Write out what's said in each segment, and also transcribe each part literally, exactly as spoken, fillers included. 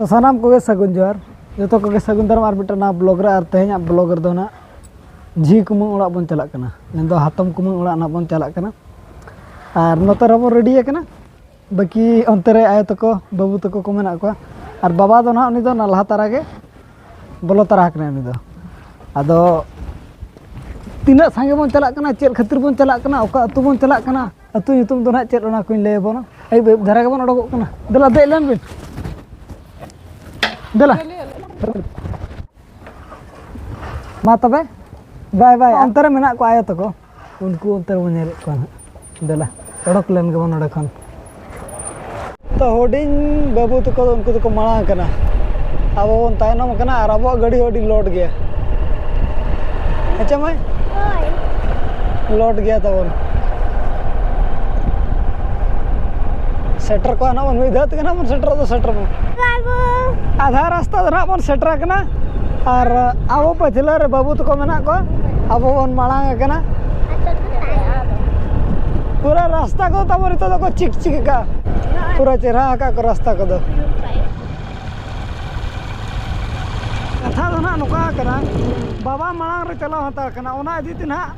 ᱥᱟᱱᱟᱢ ᱠᱚᱜᱮ ᱥᱟᱹᱜᱩᱱ ᱡᱚᱦᱟᱨ, ᱡᱚᱛᱚ ᱠᱚᱜᱮ ᱥᱟᱹᱜᱩᱱ ᱫᱟᱨᱟᱢ ᱟᱨ ᱢᱤᱫᱴᱟᱝ ᱱᱟᱣᱟ ᱵᱞᱚᱜ ᱨᱮ᱾ ᱟᱨ ᱛᱮᱦᱮᱧᱟᱜ ᱵᱞᱚᱜ ᱨᱮᱫᱚ ᱱᱟᱜ ᱡᱷᱤ ᱠᱩᱢᱟᱹᱝ ᱚᱲᱟᱜ ᱵᱚᱱ ᱪᱟᱞᱟᱜ ᱠᱟᱱᱟ, ᱢᱮᱱᱫᱚ ᱦᱟᱛᱚᱢ ᱠᱩᱢᱟᱹᱝ ᱚᱲᱟᱜ ᱱᱟᱜ ᱵᱚᱱ ᱪᱟᱞᱟᱜ ᱠᱟᱱᱟ᱾ ᱟᱨ ᱱᱚᱛᱮ ᱨᱮᱦᱚᱸ ᱵᱚᱱ ᱨᱮᱰᱤ ᱟᱠᱟᱱᱟ, ᱵᱟᱹᱠᱤ ᱚᱱᱛᱮ ᱨᱮ ᱟᱭᱳ ᱛᱟᱠᱚ, ᱵᱟᱹᱵᱩ ᱛᱟᱠᱚ ᱠᱚ ᱢᱮᱱᱟᱜ ᱠᱚᱣᱟ᱾ ᱟᱨ ᱵᱟᱵᱟ ᱫᱚ ᱱᱟᱦᱟᱜ ᱩᱱᱤ ᱫᱚ ᱱᱟᱞᱦᱟ ᱛᱟᱨᱟ ᱜᱮ ᱵᱚᱞᱚ ᱛᱟᱨᱟ ᱟᱠᱟᱱᱟᱭ ᱩᱱᱤ ᱫᱚ᱾ ᱟᱫᱚ ᱛᱤᱱᱟᱹᱜ ᱥᱟᱸᱜᱮ ᱵᱚᱱ ᱪᱟᱞᱟᱜ ᱠᱟᱱᱟ, ᱪᱮᱫ ᱠᱷᱟᱹᱛᱤᱨ ᱵᱚᱱ ᱪᱟᱞᱟᱜ ᱠᱟᱱᱟ, ᱚᱠᱟ ᱟᱹᱛᱩ ᱵᱚᱱ ᱪᱟᱞᱟᱜ ᱠᱟᱱᱟ, ᱟᱹᱛᱩ ᱧᱩᱛᱩᱢ ᱫᱚ ᱱᱟᱦᱟᱜ ᱪᱮᱫ, ᱚᱱᱟ ᱠᱚᱧ ᱞᱟᱹᱭ ᱟᱵᱚᱱᱟ᱾ ᱟᱹᱭᱩᱵ ᱟᱹᱭᱩᱵ ᱫᱷᱟᱨᱟ ᱜᱮᱵᱚᱱ ᱚᱰᱚᱠᱚᱜ ᱠᱟᱱᱟ᱾ ᱫᱮᱞᱟ ᱫᱮᱡ ᱞᱮᱱ ᱵᱤᱱ᱾ ᱫᱮᱞᱟ᱾ ᱢᱟ ᱛᱚᱵᱮ, ᱵᱟᱭ ᱵᱟᱭ᱾ ᱚᱱᱛᱮ ᱨᱮ ᱢᱮᱱᱟᱜ ᱠᱚᱣᱟ ᱟᱭᱳ ᱛᱟᱠᱚ, ᱩᱱᱠᱩ ᱚᱱᱛᱮ ᱨᱮᱵᱚᱱ ᱧᱮᱞᱮᱫ ᱠᱚᱣᱟ ᱱᱟᱦᱟᱜ᱾ ᱫᱮᱞᱟ, ᱚᱰᱚᱠ ᱞᱮᱱ ᱜᱮᱵᱚᱱ ᱱᱚᱰᱮ ᱠᱷᱚᱱ᱾ ᱛᱚ, ᱦᱩᱰᱤᱧ ᱵᱟᱹᱵᱩ ᱛᱟᱠᱚ ᱫᱚ, ᱩᱱᱠᱩ ᱫᱚᱠᱚ ᱢᱟᱲᱟᱝ ᱠᱟᱱᱟ, ᱟᱵᱚ ᱵᱚᱱ ᱛᱟᱭᱱᱚᱢ ᱠᱟᱱᱟ᱾ ᱟᱨ ᱟᱵᱚᱣᱟᱜ ᱜᱟᱹᱰᱤ ᱦᱚᱸ ᱟᱹᱰᱤ ᱞᱳᱰ ᱜᱮᱭᱟ, ᱦᱮᱸ ᱪᱮ ᱢᱟᱹᱭ? ᱞᱳᱰ ᱜᱮᱭᱟ ᱛᱟᱵᱚᱱ᱾ ᱥᱮᱴᱮᱨ ᱠᱚᱜᱼᱟ ᱱᱟᱜ ᱵᱚᱱ, ᱢᱤᱫ ᱫᱷᱟᱣ ᱛᱮᱜᱮ ᱱᱟᱜ ᱵᱚᱱ ᱥᱮᱴᱮᱨᱚᱜ ᱫᱚ ᱥᱮᱴᱮᱨ ᱵᱚᱱ᱾ ᱟᱫᱷᱟ ᱨᱟᱥᱛᱟ ᱫᱚ ᱱᱟᱜ ᱵᱚᱱ ᱥᱮᱴᱮᱨ ᱟᱠᱟᱱᱟ᱾ ᱟᱨ ᱟᱵᱚ ᱯᱟᱹᱪᱷᱞᱟᱹ ᱨᱮ ᱵᱟᱹᱵᱩ ᱛᱟᱠᱚ ᱢᱮᱱᱟᱜ ᱠᱚᱣᱟ, ᱟᱵᱚ ᱵᱚᱱ ᱢᱟᱲᱟᱝ ᱟᱠᱟᱱᱟ᱾ ᱯᱩᱨᱟᱹ ᱨᱟᱥᱛᱟ ᱠᱚ ᱛᱟᱵᱚ ᱱᱤᱛᱚᱜ ᱫᱚᱠᱚ ᱪᱤᱠ ᱪᱤᱠ ᱟᱠᱟᱫᱼᱟ, ᱯᱩᱨᱟᱹ ᱪᱮᱦᱨᱟ ᱟᱠᱟᱫ ᱠᱚ ᱨᱟᱥᱛᱟ ᱠᱚᱫᱚ᱾ ᱠᱟᱛᱷᱟ ᱫᱚ ᱱᱟᱜ ᱱᱚᱝᱠᱟ ᱠᱟᱱᱟ, ᱵᱟᱵᱟ ᱢᱟᱲᱟᱝ ᱨᱮ ᱪᱟᱞᱟᱣ ᱦᱟᱛᱟᱲ ᱠᱟᱱᱟ, ᱚᱱᱟ ᱤᱫᱤ ᱛᱮ ᱱᱟᱜ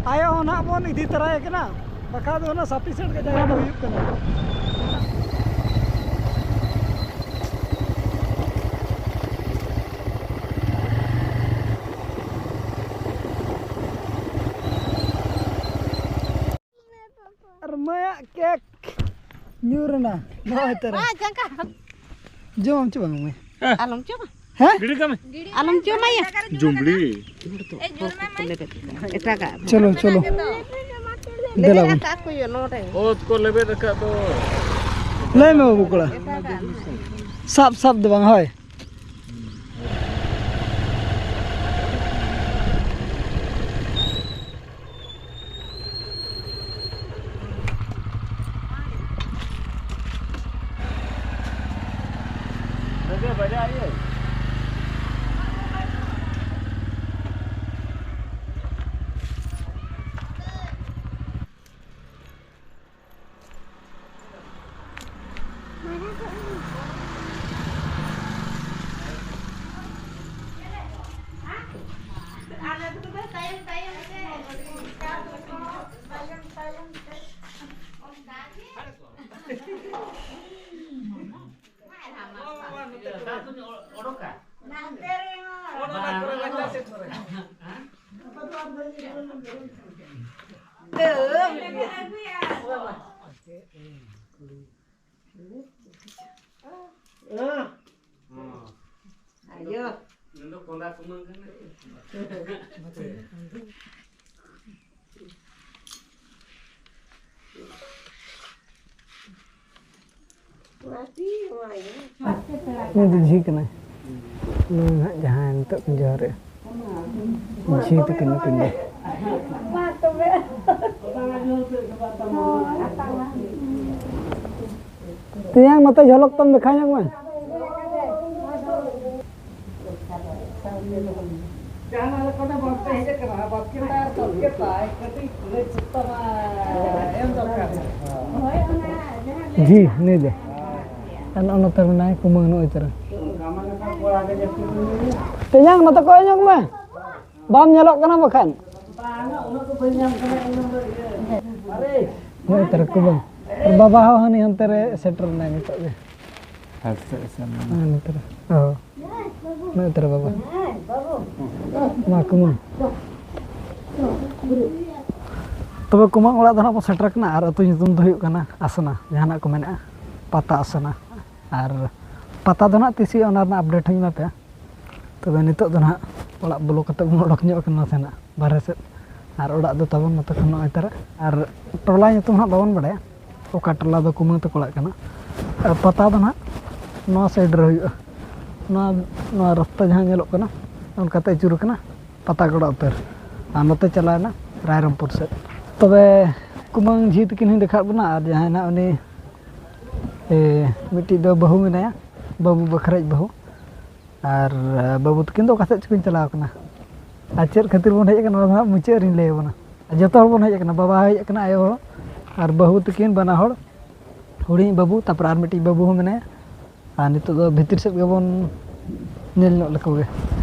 ᱟᱭᱳ ᱦᱚᱸ ᱱᱟᱜ ᱵᱚᱱ ᱤᱫᱤ ᱛᱟᱨᱟᱭᱮ ᱠᱟᱱᱟ, ᱵᱟᱠᱷᱟᱡ ᱫᱚ ᱚᱱᱟ ᱥᱟᱯᱷᱤᱥᱮᱱᱴ ᱜᱮ ᱡᱟᱭᱜᱟ ᱫᱚ ᱦᱩᱭᱩᱜ ᱠᱟᱱᱟ᱾ ᱟᱨ ᱢᱟᱭᱟᱜ ᱠᱮᱠ ᱧᱩᱨ ᱮᱱᱟ᱾ ᱱᱚᱜᱼᱚᱭ ᱛᱟᱨᱟ᱾ ᱢᱟ ᱡᱟᱸᱜᱟ᱾ ᱡᱚᱢ ᱪᱮ ᱵᱟᱝ ᱢᱟᱹᱭ? ᱟᱞᱚᱢ ᱡᱚᱢᱟ᱾ ᱦᱮᱸ? ᱜᱤᱰᱤ ᱠᱟᱜ ᱢᱮ᱾ ᱟᱞᱚᱢ ᱡᱚᱢᱟ ᱭᱟ᱾ ᱡᱩᱢᱵᱽᱲᱤ᱾ ᱮᱴᱟᱜᱟᱜ᱾ ᱪᱚᱞᱚ, ᱪᱚᱞᱚ᱾ ᱫᱮᱞᱟ ᱵᱚᱱ᱾ ᱞᱮᱵᱮᱫ ᱟᱠᱟᱫ ᱠᱚ ᱭᱟ ᱱᱚᱰᱮ᱾ ᱚᱛ ᱠᱚ ᱞᱮᱵᱮᱫ ᱟᱠᱟᱫ ᱫᱚ᱾ ᱞᱟᱹᱭ ᱢᱮ ᱵᱟᱹᱵᱩ ᱠᱚᱲᱟ᱾ ᱮᱴᱟᱜᱟᱜ᱾ ᱥᱟᱵ, ᱥᱟᱵ ᱫᱚ ᱵᱟᱝ, ᱦᱳᱭ᱾ ᱚᱰᱚᱠᱟ᱾ ᱱᱟᱱᱛᱮ ᱨᱮᱦᱚᱸ᱾ ᱟᱭᱳ᱾ ᱩᱱᱤ ᱫᱚ ᱠᱚᱸᱫᱟ ᱠᱩᱢᱟᱹᱝ ᱠᱟᱱᱟᱭ᱾ ᱩᱱᱤ ᱫᱚ ᱡᱷᱤ ᱠᱟᱱᱟᱭ᱾ ᱱᱩᱭ ᱦᱟᱸᱜ ᱡᱟᱦᱟᱸᱭ ᱱᱤᱛᱚᱜ ᱠᱤᱱ ᱡᱚᱦᱟᱨᱮᱜᱼᱟ, ᱡᱷᱤ ᱛᱟᱹᱠᱤᱱ ᱱᱩᱠᱤᱱ ᱫᱚ᱾ ᱛᱮᱭᱟᱝ, ᱱᱚᱛᱮ ᱡᱷᱚᱞᱚᱠ ᱛᱟᱢ ᱫᱮᱠᱷᱟ ᱧᱚᱜ ᱢᱮ᱾ ᱡᱟᱦᱟᱱᱟᱜ ᱞᱮᱠᱟᱛᱮ ᱵᱟᱝᱯᱮ ᱦᱮᱡ ᱟᱠᱟᱱᱟ, ᱵᱟᱥᱠᱮ ᱛᱟᱭ ᱟᱨ ᱵᱟᱥᱠᱮ ᱛᱟᱭ ᱠᱟᱹᱴᱤᱡ ᱞᱟᱹᱭ ᱥᱚᱫᱚᱨ ᱛᱟᱢᱟ, ᱮᱢ ᱫᱚᱨᱠᱟᱨ᱾ ᱡᱷᱤ, ᱱᱩᱭ ᱫᱚ᱾ ᱟᱨ ᱱᱚᱜᱼᱚ ᱱᱚᱛᱮ ᱢᱮᱱᱟᱭ ᱠᱩᱢᱟᱹᱝ, ᱱᱚᱜᱼᱚᱭ ᱛᱟᱨᱟ᱾ ᱚᱱᱠᱟ ᱢᱟ ᱱᱮᱛᱟᱨ ᱠᱚᱲᱟ ᱜᱮ ᱡᱟᱹᱥᱛᱤ ᱠᱚ ᱧᱩᱭᱟ᱾ ᱛᱮᱭᱟᱝ, ᱱᱚᱛᱮ ᱠᱚᱭᱚᱜ ᱧᱚᱜ ᱢᱮ᱾ ᱵᱟᱢ ᱧᱮᱞᱚᱜ ᱠᱟᱱᱟ ᱵᱟᱠᱷᱟᱱ᱾ ᱵᱟᱝᱟ, ᱩᱱᱟᱹᱜ ᱫᱚ ᱵᱟᱹᱧ ᱧᱟᱢ ᱠᱟᱱᱟ, ᱤᱧ ᱫᱚ ᱤᱭᱟᱹ, ᱟᱨᱮ᱾ ᱱᱚᱜᱼᱚᱭ ᱛᱟᱨᱟ ᱠᱩᱢᱟᱹᱝ᱾ ᱟᱨ ᱵᱟᱵᱟ ᱦᱚᱸ ᱦᱟᱹᱱᱤ ᱦᱟᱱᱛᱮ ᱨᱮ ᱥᱮᱴᱮᱨ ᱮᱱᱟᱭ ᱱᱤᱛᱚᱜ ᱜᱮ᱾ ᱦᱮᱸ, ᱱᱚᱛᱮ ᱨᱮ᱾ ᱦᱚᱸ᱾ ᱱᱚᱜᱼᱚᱭ ᱛᱟᱨᱟ ᱵᱟᱵᱟ᱾ ᱢᱟ ᱠᱩᱢᱟᱹᱝ᱾ ᱛᱚᱵᱮ ᱠᱩᱢᱟᱹᱝ ᱚᱲᱟᱜ ᱫᱚ ᱱᱟᱜ ᱵᱚᱱ ᱥᱮᱴᱮᱨ ᱠᱟᱱᱟ ᱟᱨ ᱟᱹᱛᱩ ᱧᱩᱛᱩᱢ ᱫᱚ ᱦᱩᱭᱩᱜ ᱠᱟᱱᱟ ᱟᱥᱱᱟ, ᱡᱟᱦᱟᱱᱟᱜ ᱠᱚ ᱢᱮᱱᱮᱜᱼᱟ ᱯᱟᱛᱟ ᱟᱥᱱᱟ᱾ ᱟᱨ ᱯᱟᱛᱟ ᱫᱚ ᱱᱟᱜ ᱛᱤᱥ ᱦᱩᱭᱩᱜᱼᱟ, ᱚᱱᱟ ᱨᱮᱱᱟᱜ update ᱦᱚᱸᱧ ᱮᱢᱟ ᱯᱮᱭᱟ᱾ ᱛᱚᱵᱮ ᱱᱤᱛᱚᱜ ᱫᱚ ᱱᱟᱦᱟᱜ ᱚᱲᱟᱜ ᱵᱚᱞᱚ ᱠᱟᱛᱮ ᱵᱚᱱ ᱚᱰᱚᱠ ᱧᱚᱜ ᱠᱟᱱᱟ ᱱᱟᱥᱮᱱᱟᱜ ᱵᱟᱨᱦᱮ ᱥᱮᱫ᱾ ᱟᱨ ᱚᱲᱟᱜ ᱫᱚ ᱛᱟᱵᱚᱱ ᱱᱚᱛᱮ ᱠᱷᱚᱱ ᱱᱚᱜᱼᱚᱭ ᱛᱟᱨᱟ᱾ ᱟᱨ ᱴᱚᱞᱟ ᱧᱩᱛᱩᱢ ᱦᱟᱸᱜ ᱵᱟᱵᱚᱱ ᱵᱟᱲᱟᱭᱟ, ᱚᱠᱟ ᱴᱚᱞᱟ ᱫᱚ ᱠᱩᱢᱟᱹᱝ ᱛᱟᱠᱚ ᱚᱲᱟᱜ ᱠᱟᱱᱟ᱾ ᱟᱨ ᱯᱟᱛᱟ ᱫᱚ ᱱᱟᱦᱟᱜ ᱱᱚᱣᱟ side ᱨᱮ ᱦᱩᱭᱩᱜᱼᱟ᱾ ᱱᱚᱣᱟ, ᱱᱚᱣᱟ ᱨᱟᱥᱛᱟ ᱡᱟᱦᱟᱸ ᱧᱮᱞᱚᱜ ᱠᱟᱱᱟ, ᱚᱱᱠᱟᱛᱮ ᱟᱹᱪᱩᱨ ᱠᱟᱱᱟ ᱯᱟᱛᱟᱜᱚᱲᱟ ᱩᱛᱟᱹᱨ᱾ ᱟᱨ ᱱᱚᱛᱮ ᱪᱟᱞᱟᱣᱮᱱᱟ ᱨᱟᱭᱨᱚᱝᱯᱩᱨ ᱥᱮᱫ᱾ ᱛᱚᱵᱮ ᱠᱩᱢᱟᱹᱝ ᱡᱷᱤ ᱛᱟᱹᱠᱤᱱ ᱦᱚᱸᱧ ᱫᱮᱠᱷᱟᱣᱟᱫ ᱵᱚᱱᱟ, ᱟᱨ ᱡᱟᱦᱟᱸᱭ ᱱᱟᱦᱟᱜ ᱩᱱᱤ, ᱮ, ᱢᱤᱫᱴᱤᱡ ᱫᱚ ᱵᱟᱹᱦᱩ ᱢᱮᱱᱟᱭᱟ, ᱵᱟᱹᱵᱩ ᱵᱟᱠᱷᱨᱟᱡ ᱵᱟᱹᱦᱩ᱾ ᱟᱨ, ᱮ, ᱵᱟᱹᱵᱩ ᱛᱟᱹᱠᱤᱱ ᱫᱚ ᱚᱠᱟ ᱥᱮᱫ ᱪᱚᱠᱤᱱ ᱪᱟᱞᱟᱣ ᱠᱟᱱᱟ᱾ ᱟᱨ ᱪᱮᱫ ᱠᱷᱟᱹᱛᱤᱨ ᱵᱚᱱ ᱦᱮᱡ ᱟᱠᱟᱱᱟ, ᱚᱱᱟ ᱫᱚ ᱦᱟᱸᱜ ᱢᱩᱪᱟᱹᱫ ᱨᱤᱧ ᱞᱟᱹᱭ ᱟᱵᱚᱱᱟ᱾ ᱟᱨ ᱡᱚᱛᱚ ᱦᱚᱲ ᱵᱚᱱ ᱦᱮᱡ ᱟᱠᱟᱱᱟ, ᱵᱟᱵᱟ ᱦᱚᱸ ᱦᱮᱡ ᱟᱠᱟᱱᱟ, ᱟᱭᱳ ᱦᱚᱸ, ᱟᱨ ᱵᱟᱹᱦᱩ ᱛᱟᱹᱠᱤᱱ ᱵᱟᱱᱟ ᱦᱚᱲ, ᱦᱩᱰᱤᱧ ᱵᱟᱹᱵᱩ, ᱛᱟᱨᱯᱚᱨᱮ ᱟᱨ ᱢᱤᱫᱴᱤᱡ ᱵᱟᱹᱵᱩ ᱦᱚᱸ ᱢᱮᱱᱟᱭᱟ᱾ ᱟᱨ ᱱᱤᱛᱚᱜ ᱫᱚ ᱵᱷᱤᱛᱤᱨ ᱥᱮᱫ ᱜᱮᱵᱚᱱ ᱧᱮᱞ ᱧᱚᱜ ᱞᱮᱠᱚ ᱜᱮ,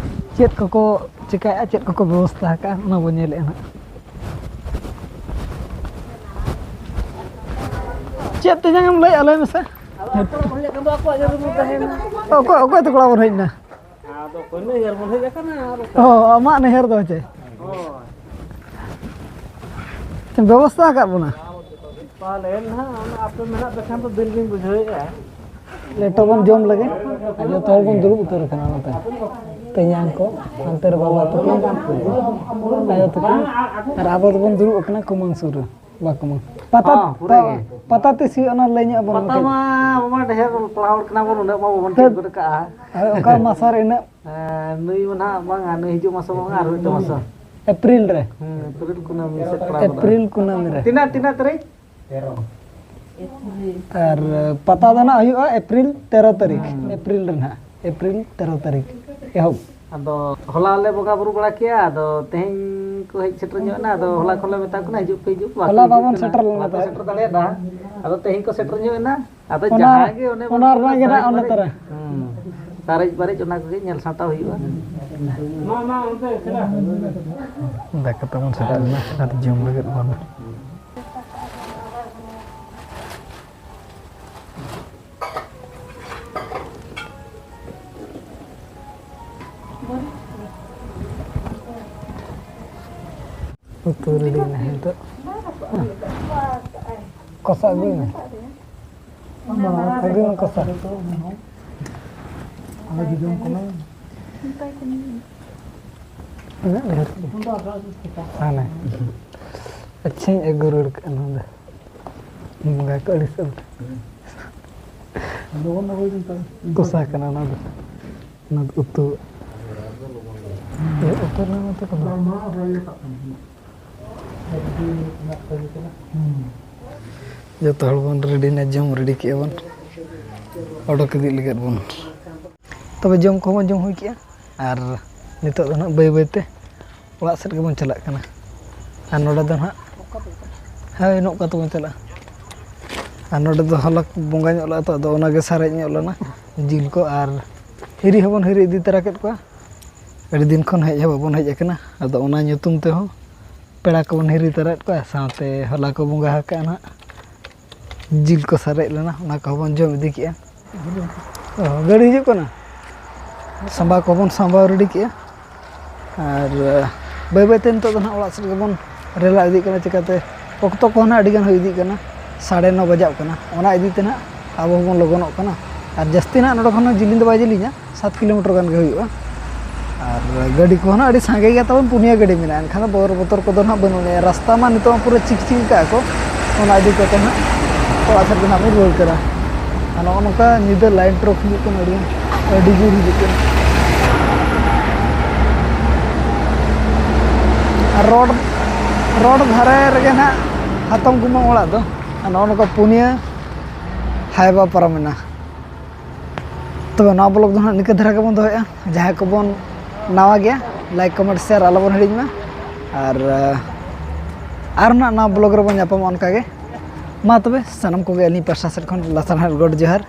ᱪᱮᱫ ᱠᱚᱠᱚ ᱪᱮᱠᱟᱭᱮᱫᱼᱟ, ᱪᱮᱫ ᱠᱚᱠᱚ ᱵᱮᱵᱚᱥᱛᱷᱟ ᱟᱠᱟᱫᱼᱟ, ᱚᱱᱟ ᱵᱚᱱ ᱧᱮᱞᱮᱫᱼᱟ ᱱᱟᱦᱟᱜ᱾ ᱪᱮᱫ ᱛᱮᱧᱟᱝ ᱮᱢ ᱞᱟᱹᱭᱮᱫᱼᱟ, ᱞᱟᱹᱭ ᱢᱮᱥᱮ? ᱚᱠᱚᱭ, ᱚᱠᱚᱭ ᱛᱟᱠᱚ ᱚᱲᱟᱜ ᱵᱚᱱ ᱦᱮᱡ ᱮᱱᱟ? ᱟᱫᱚ ᱚᱠᱚᱭ ᱱᱟᱹᱭᱦᱟᱹᱨ ᱵᱚᱱ ᱦᱮᱡ ᱟᱠᱟᱱᱟ ᱟᱨ ᱚᱠᱚᱭ? ᱚ, ᱟᱢᱟᱜ ᱱᱟᱹᱭᱦᱟᱹᱨ ᱫᱚ ᱪᱮ? ᱦᱳᱭ᱾ ᱵᱮᱵᱚᱥᱛᱷᱟ ᱟᱠᱟᱫ ᱵᱚᱱᱟ᱾ ᱯᱟᱞᱮᱱ ᱱᱟᱦᱟᱜ ᱚᱱᱟ ᱟᱯᱮ ᱢᱮᱱᱟᱜ ᱯᱮ ᱠᱷᱟᱱ ᱫᱚ ᱫᱤᱞ ᱵᱤᱱ ᱵᱩᱡᱷᱟᱹᱣᱮᱫᱼᱟ᱾ ᱞᱮᱴᱚ ᱵᱚᱱ ᱡᱚᱢ ᱞᱮᱜᱮ᱾ ᱟᱨ ᱡᱚᱛᱚ ᱦᱚᱲ ᱵᱚᱱ ᱫᱩᱲᱩᱵ ᱩᱛᱟᱹᱨ ᱟᱠᱟᱱᱟ ᱱᱚᱛᱮ᱾ ᱛᱮᱧᱟᱝ ᱠᱚ, ᱦᱟᱱᱛᱮ ᱨᱮ ᱵᱟᱵᱟ ᱛᱟᱠᱚ, ᱟᱭᱳ ᱛᱟᱠᱚ, ᱟᱨ ᱟᱵᱚ ᱫᱚᱵᱚᱱ ᱫᱩᱲᱩᱵ ᱟᱠᱟᱱᱟ ᱠᱩᱢᱟᱹᱝ ᱥᱩᱨ ᱨᱮ᱾ ᱵᱟ ᱠᱩᱢᱟᱹᱝ᱾ ᱯᱟᱛᱟ, ᱦᱚᱸ, ᱯᱩᱨᱟᱹ ᱜᱮ᱾ ᱯᱟᱛᱟ ᱛᱤᱥ ᱦᱩᱭᱩᱜᱼᱟ ᱚᱱᱟ ᱞᱟᱹᱭ ᱧᱚᱜ ᱟᱵᱚᱱ ᱯᱟᱛᱟ ᱠᱟᱹᱡ᱾ ᱢᱟ ᱟᱵᱚ ᱢᱟ ᱰᱷᱮᱨ ᱯᱟᱲᱦᱟᱣ ᱦᱚᱲ ᱠᱟᱱᱟ ᱵᱚᱱ, ᱩᱱᱟᱹᱜ ᱢᱟ ᱵᱟᱵᱚᱱ ᱪᱮᱫ ᱦᱮᱸ᱾ ᱜᱚᱫ ᱠᱟᱜᱼᱟ᱾ ᱦᱳᱭ, ᱚᱠᱟ ᱢᱟᱥ ᱨᱮ ᱤᱱᱟᱹᱜ? ᱦᱮᱸ, ᱱᱩᱭ ᱢᱟ ᱱᱟᱦᱟᱜ ᱵᱟᱝᱟ, ᱱᱩᱭ ᱦᱤᱡᱩᱜ ᱢᱟᱥ ᱦᱚᱸ ᱵᱟᱝᱟ, ᱟᱨ ᱢᱤᱫᱴᱟᱝ ᱢᱟᱥ᱾ ᱮᱯᱨᱤᱞ ᱨᱮ᱾ ᱦᱮᱸ, ᱮᱯᱨᱤᱞ ᱠᱩᱱᱟᱹᱢᱤ ᱥᱮᱫ ᱯᱟᱲᱟᱣ ᱜᱚᱫᱚᱜᱼᱟ᱾ ᱮᱯᱨᱤᱞ ᱠᱩᱱᱟᱹᱢᱤ ᱨᱮ᱾ ᱛᱤᱱᱟᱹᱜ, ᱛᱤᱱᱟᱹᱜ ᱛᱟᱹᱨᱤᱠᱷ? ᱟᱨ ᱯᱟᱛᱟ ᱫᱚ ᱱᱟᱦᱟᱜ ᱦᱩᱭᱩᱜᱼᱟ ᱮᱯᱨᱤᱞ ᱛᱮᱨᱚ ᱛᱟᱹᱨᱤᱠᱷ᱾ ᱦᱮᱸ᱾ ᱮᱯᱨᱤᱞ ᱨᱮ ᱱᱟᱦᱟᱜ, ᱮᱯᱨᱤᱞ ᱛᱮᱨᱚ ᱛᱟᱹᱨᱤᱠᱷ ᱮᱦᱚᱵ᱾ ᱟᱫᱚ ᱦᱚᱞᱟ ᱞᱮ ᱵᱚᱸᱜᱟ ᱵᱩᱨᱩ ᱵᱟᱲᱟ ᱠᱮᱜᱼᱟ, ᱟᱫᱚ ᱛᱮᱦᱮᱧ ᱠᱚ ᱦᱮᱡ ᱥᱮᱴᱮᱨ ᱧᱚᱜ ᱮᱱᱟ, ᱟᱫᱚ ᱦᱚᱞᱟ ᱠᱷᱚᱱ ᱞᱮ ᱢᱮᱛᱟ ᱠᱚ ᱠᱟᱱᱟ, "ᱦᱤᱡᱩᱜ ᱯᱮ, ᱦᱤᱡᱩᱜ ᱯᱮ", ᱵᱟᱠᱚ ᱦᱚᱞᱟ ᱦᱤᱡᱩᱜ ᱵᱟᱵᱚᱱ ᱠᱟᱱᱟ, ᱥᱮᱴᱮᱨ ᱞᱮᱱᱟ ᱵᱟᱠᱚ ᱛᱟᱦᱮᱸᱫ᱾ ᱥᱮᱴᱮᱨ ᱫᱟᱲᱮᱭᱟᱫᱟ᱾ ᱟᱫᱚ ᱛᱮᱦᱮᱧ ᱠᱚ ᱥᱮᱴᱮᱨ ᱧᱚᱜ ᱮᱱᱟ, ᱟᱫᱚ ᱚᱱᱟ, ᱡᱟᱦᱟᱸ ᱜᱮ ᱚᱱᱮ ᱚᱱᱟ ᱵᱚᱱ ᱨᱮᱱᱟᱜ ᱜᱮ ᱥᱟᱨᱮᱡ ᱱᱟᱜ ᱚᱱᱟ ᱵᱟᱨᱮᱡ, ᱛᱟᱨᱟ᱾ ᱦᱩᱸ, ᱥᱟᱨᱮᱡ ᱵᱟᱨᱮᱡ ᱚᱱᱟ ᱠᱚᱜᱮ ᱧᱮᱞ ᱥᱟᱢᱴᱟᱣ ᱦᱩᱭᱩᱜᱼᱟ᱾ ᱫᱟᱠᱟ ᱛᱟᱵᱚᱱ ᱥᱮᱴᱮᱨ ᱮᱱᱟ ᱟᱨ ᱡᱚᱢ ᱞᱟᱹᱜᱤᱫ ᱵᱚᱱ᱾ ᱩᱛᱩ ᱨᱮᱰᱤ ᱮᱱᱟ ᱱᱤᱛᱚᱜ᱾ ᱠᱚᱥᱟ ᱟᱹᱜᱩᱭ ᱢᱮ᱾ ᱟᱹᱜᱩᱭ ᱢᱮ ᱠᱚᱥᱟ᱾ ᱩᱱᱟᱹᱜ ᱰᱷᱮᱨ ᱜᱮ᱾ ᱦᱟᱱᱮ᱾ ᱟᱪᱪᱷᱟᱧ ᱟᱹᱜᱩ ᱨᱩᱣᱟᱹᱲ ᱠᱟᱜᱼᱟ ᱱᱚᱣᱟ ᱫᱚ᱾ ᱵᱚᱸᱜᱟ ᱠᱚ ᱟᱹᱲᱤᱥᱚᱜ ᱞᱮᱠᱟ᱾ ᱠᱚᱥᱟ ᱠᱟᱱᱟ ᱚᱱᱟ ᱫᱚ᱾ ᱚᱱᱟ ᱫᱚ ᱩᱛᱩ᱾ ᱮ, ᱩᱛᱩ ᱨᱮᱱᱟᱜ ᱢᱟᱛᱚ ᱠᱟᱱᱟ᱾ ᱦᱩᱸ᱾ ᱡᱚᱛᱚ ᱦᱚᱲ ᱵᱚᱱ ᱨᱮᱰᱤᱭᱮᱱᱟ, ᱡᱚᱢ ᱨᱮᱰᱤ ᱠᱮᱜᱼᱟ ᱵᱚᱱ, ᱚᱰᱚᱠ ᱤᱫᱤᱜ ᱞᱟᱹᱜᱤᱫ ᱵᱚᱱ᱾ ᱛᱚᱵᱮ ᱡᱚᱢ ᱠᱚᱦᱚᱸ ᱵᱚᱱ ᱡᱚᱢ ᱦᱩᱭ ᱠᱮᱜᱼᱟ, ᱟᱨ ᱱᱤᱛᱚᱜ ᱫᱚ ᱱᱟᱦᱟᱜ ᱵᱟᱹᱭ ᱵᱟᱹᱭ ᱛᱮ ᱚᱲᱟᱜ ᱥᱮᱫ ᱜᱮᱵᱚᱱ ᱪᱟᱞᱟᱜ ᱠᱟᱱᱟ᱾ ᱟᱨ ᱱᱚᱰᱮ ᱫᱚ ᱱᱟᱦᱟᱜ, ᱦᱳᱭ, ᱱᱚᱝᱠᱟ ᱛᱮᱵᱚᱱ ᱪᱟᱞᱟᱜᱼᱟ᱾ ᱟᱨ ᱱᱚᱰᱮ ᱫᱚ ᱦᱚᱞᱟ ᱵᱚᱸᱜᱟ ᱧᱚᱜ ᱞᱮᱫᱟ ᱛᱚ, ᱟᱫᱚ ᱚᱱᱟᱜᱮ ᱥᱟᱨᱮᱡ ᱧᱚᱜ ᱞᱮᱱᱟ ᱡᱤᱞ ᱠᱚ, ᱟᱨ ᱦᱤᱨᱤ ᱦᱚᱸᱵᱚᱱ ᱦᱤᱨᱤ ᱤᱫᱤ ᱛᱚᱨᱟ ᱠᱮᱫ ᱠᱚᱣᱟ᱾ ᱟᱹᱰᱤ ᱫᱤᱱ ᱠᱷᱚᱱ ᱦᱮᱡ ᱦᱚᱸ ᱵᱟᱵᱚᱱ ᱦᱮᱡ ᱟᱠᱟᱱᱟ, ᱟᱫᱚ ᱚᱱᱟ ᱧᱩᱛᱩᱢ ᱛᱮᱦᱚᱸ ᱯᱮᱲᱟ ᱠᱚᱵᱚᱱ ᱦᱤᱨᱤ ᱛᱚᱨᱟᱭᱮᱫ ᱠᱚᱣᱟ, ᱥᱟᱶᱛᱮ ᱦᱚᱞᱟ ᱠᱚ ᱵᱚᱸᱜᱟ ᱟᱠᱟᱫᱼᱟ ᱱᱟᱦᱟᱜ᱾ ᱡᱤᱞ ᱠᱚ ᱥᱟᱨᱮᱡ ᱞᱮᱱᱟ, ᱚᱱᱟ ᱠᱚᱦᱚᱸ ᱵᱚᱱ ᱡᱚᱢ ᱤᱫᱤ ᱠᱮᱜᱼᱟ᱾ ᱚ, ᱜᱟᱹᱰᱤ ᱦᱤᱡᱩᱜ ᱠᱟᱱᱟ, ᱥᱟᱢᱵᱟᱣ ᱠᱚᱵᱚᱱ ᱥᱟᱢᱵᱟᱣ ᱨᱮᱰᱤ ᱠᱮᱜᱼᱟ᱾ ᱟᱨ ᱵᱟᱹᱭ ᱵᱟᱹᱭᱛᱮ ᱱᱤᱛᱚᱜ ᱫᱚ ᱱᱟᱦᱟᱜ ᱚᱲᱟᱜ ᱥᱮᱫ ᱜᱮᱵᱚᱱ ᱨᱮᱞᱟ ᱤᱫᱤᱜ ᱠᱟᱱᱟ᱾ ᱪᱤᱠᱟᱹᱛᱮ ᱚᱠᱛᱚ ᱠᱚᱦᱚᱸ ᱱᱟᱦᱟᱜ ᱟᱹᱰᱤ ᱜᱟᱱ ᱦᱩᱭ ᱤᱫᱤᱜ ᱠᱟᱱᱟ, ᱥᱟᱲᱮ ᱱᱚ ᱵᱟᱡᱟᱜ ᱠᱟᱱᱟ᱾ ᱚᱱᱟ ᱤᱫᱤ ᱛᱮ ᱱᱟᱦᱟᱜ ᱟᱵᱚ ᱦᱚᱸᱵᱚᱱ ᱞᱚᱜᱚᱱᱚᱜ ᱠᱟᱱᱟ᱾ ᱟᱨ ᱡᱟᱹᱥᱛᱤ ᱱᱟᱦᱟᱜ ᱱᱚᱰᱮ ᱠᱷᱚᱱ ᱦᱚᱸ ᱡᱤᱞᱤᱧ ᱫᱚ ᱵᱟᱭ ᱡᱤᱞᱤᱧᱟ, ᱥᱟᱛ ᱠᱤᱞᱳᱢᱤᱴᱟᱨ ᱜᱟᱱ ᱜᱮ ᱦᱩᱭᱩᱜᱼᱟ᱾ ᱟᱨ ᱜᱟᱹᱰᱤ ᱠᱚᱦᱚᱸ ᱱᱟᱦᱟᱜ ᱟᱹᱰᱤ ᱥᱟᱸᱜᱮ ᱜᱮᱭᱟ ᱛᱟᱵᱚᱱ, ᱯᱩᱱᱭᱟᱹ ᱜᱟᱹᱰᱤ ᱢᱮᱱᱟᱜᱼᱟ, ᱮᱱᱠᱷᱟᱱ ᱫᱚ ᱵᱚᱨ ᱵᱚᱛᱚᱨ ᱠᱚᱫᱚ ᱱᱟᱦᱟᱜ ᱵᱟᱹᱱᱩᱜ ᱟᱹᱱᱤᱡ᱾ ᱨᱟᱥᱛᱟ ᱢᱟ ᱱᱤᱛᱚᱜ ᱢᱟ ᱯᱩᱨᱟᱹ ᱪᱤᱠ ᱪᱤᱠ ᱟᱠᱟᱫᱼᱟ ᱠᱚ, ᱚᱱᱟ ᱤᱫᱤ ᱠᱟᱛᱮ ᱱᱟᱦᱟᱜ ᱚᱲᱟᱜ ᱥᱮᱫ ᱜᱮ ᱱᱟᱦᱟᱜ ᱵᱚᱱ ᱨᱩᱣᱟᱹᱲ ᱠᱟᱱᱟ᱾ ᱟᱨ ᱱᱚᱜᱼᱚ ᱱᱚᱝᱠᱟ ᱧᱤᱫᱟᱹ ᱞᱟᱭᱤᱱ ᱴᱨᱚᱯ ᱦᱤᱡᱩᱜ ᱠᱟᱱᱟ, ᱟᱹᱰᱤ ᱟᱹᱰᱤ ᱡᱳᱨ ᱦᱤᱡᱩᱜ ᱠᱟᱱᱟ᱾ ᱟᱨ ᱨᱳᱰ ᱨᱳᱰ ᱫᱷᱟᱨᱮ ᱨᱮᱜᱮ ᱱᱟᱦᱟᱜ ᱦᱟᱛᱚᱢ ᱠᱩᱢᱟᱹᱝ ᱚᱲᱟᱜ ᱫᱚ᱾ ᱟᱨ ᱱᱚᱜᱼᱚ ᱱᱚᱝᱠᱟ ᱯᱩᱱᱭᱟᱹ ᱦᱟᱭᱵᱟ ᱯᱟᱨᱚᱢ ᱮᱱᱟ᱾ ᱛᱚᱵᱮ ᱱᱚᱣᱟ ᱵᱞᱚᱜ ᱫᱚ ᱱᱟᱦᱟᱜ ᱱᱤᱝᱠᱟᱹ ᱫᱷᱟᱨᱟ ᱜᱮᱵᱚᱱ ᱫᱚᱦᱚᱭᱟ᱾ ᱡᱟᱦᱟᱸᱭ ᱠᱚᱵᱚᱱ ᱱᱟᱣᱟ ᱜᱮᱭᱟ, ᱞᱟᱭᱤᱠ, ᱠᱚᱢᱮᱱᱴ, ᱥᱮᱭᱟᱨ ᱟᱞᱚᱵᱚᱱ ᱦᱤᱲᱤᱧ ᱢᱟ᱾ ᱟᱨ ᱟᱨ ᱱᱟᱦᱟᱜ ᱱᱟᱣᱟ ᱵᱞᱚᱜ ᱨᱮᱵᱚᱱ ᱧᱟᱯᱟᱢᱟ ᱚᱱᱠᱟᱜᱮ᱾ ᱢᱟ ᱛᱚᱵᱮ ᱥᱟᱱᱟᱢ ᱠᱚᱜᱮ ᱟᱹᱞᱤᱧ ᱯᱟᱥᱴᱟ ᱥᱮᱫ ᱠᱷᱚᱱ ᱞᱟᱥᱟᱲᱦᱮᱫ ᱜᱚᱰ ᱡᱚᱦᱟᱨ᱾